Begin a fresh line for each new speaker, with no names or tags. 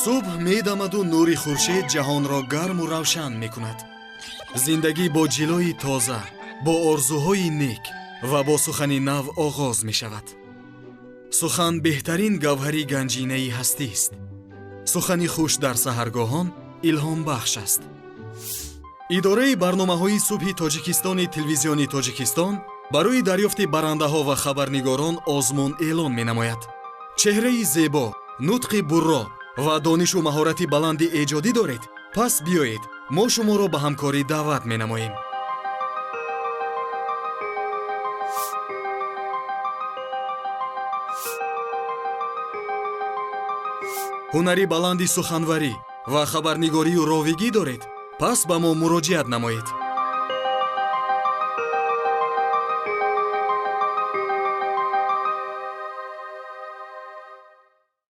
Субҳ медамаду нури хуршед ҷаҳонро гарму равшан мекунад. Зиндагӣ бо ҷилои тоза, бо орзуҳои нек ва бо сухани нав оғоз мешавад. Сухан беҳтарин гавҳари ганҷинаи ҳастист. Сухани хуш дар саҳаргоҳон илҳомбахш аст. Идораи барномаҳои субҳи Тоҷикистони телевизиони Тоҷикистон барои дарёфти барандаҳо ва хабарнигорон озмун эълон менамояд. Чеҳраи зебо, нутқи бурро ва донишу маҳорати баланди эҷодӣ доред? Пас биёед, мо шуморо ба ҳамкорӣ даъват менамоем. Ҳунари баланди суханварӣ ва хабарнигорию ровигӣ доред? Пас ба мо муроҷиат намоед.